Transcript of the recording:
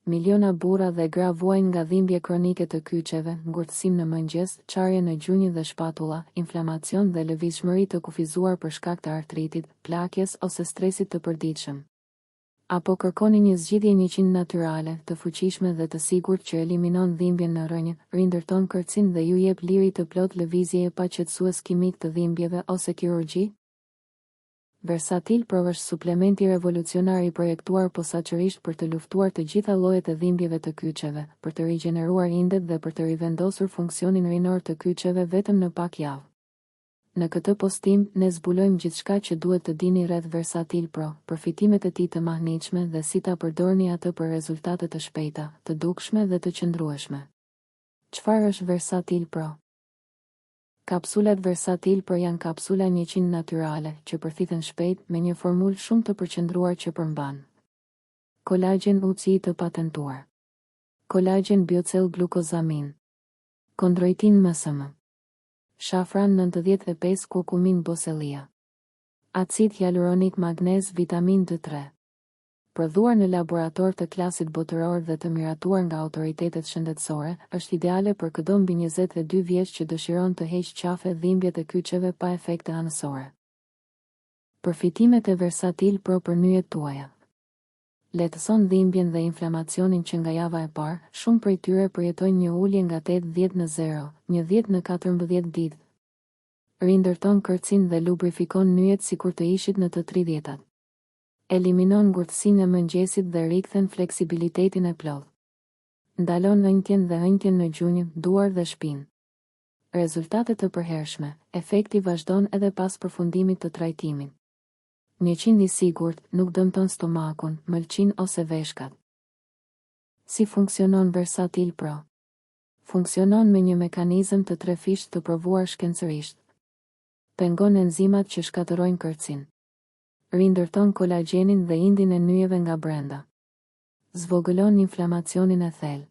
Miliona burra dhe gra vuajnë nga dhimbje kronike të kyçeve, ngurtësim në mëngjes, çarje në gjunjë dhe shpatulla, inflamacion dhe lëvizshmëri të kufizuar për shkak të artritit, plakjes ose stresit të përditshëm. A po kërkoni një zgjidhje 100 natyrale, të fuqishme dhe të sigurt që eliminon dhimbjen në rrënjë, rindërton kërcin dhe ju jep liri të plotë lëvizjeje pa qetësues kimik të dhimbjeve ose kirurgji? Versatil Pro është suplementi revolucionar i projektuar posaçërisht për të luftuar të gjitha llojet e dhimbjeve të kyçeve, për të rigjeneruar indet dhe për të rivendosur funksionin rinor të kyçeve vetëm në pak javë. Në këtë postim, ne zbulojmë gjithçka që duhet të dini rreth Versatil Pro, përfitimet e tij të mahnitshme dhe si ta përdorni atë për rezultate të shpejta, të dukshme dhe të qëndrueshme. Çfarë është Versatil Pro? Kapsulat Versatil Pro janë kapsula 100 natyrale, që përthithen shpejt, me një formulë shumë të përqendruar që përmban kolagjen UCI të patentuar, kolagjen biocell glukozamin, kondroitin MSM, shafran 95 kurkumin bosellia, acid hialuronik magnez vitamin D3. Prodhuar në laborator të klasit botëror dhe të miratuar nga autoritetet shëndetësore, është ideale për këdo mbi 22 vjeç që dëshiron të heqë qafe dhimbjet e kyçeve pa efekte anësore. Përfitimet e Versatil Pro për nyjet tuaja. Lehtëson dhimbjen dhe inflamacionin që nga java e parë, shumë prej tyre përjetojnë një ulje nga 80 në 0, 10 në 14 ditë. Rindërton kërcin dhe lubrifikon nyjet sikur të ishit në të 30-tat. Eliminon ngurtësinë e mëngjesit dhe rikthen fleksibilitetin e plotë. Ndalon ënjtjen dhe ënjtjen në gjunjë, duar dhe shpinë. Rezultate të përhershme, efekti vazhdon edhe pas përfundimit të trajtimit. 100 i sigurt, nuk dëmton stomakun, mëlçinë ose veshkat. Si funksionon Versatil Pro? Funksionon me një mekanizëm të trefishtë të provuar shkencërisht. Pengon enzimat që shkatërrojnë kërcin. Rindërton kolagjenin dhe indin e nyjeve nga brenda. Zvogëlon inflamacionin e thellë.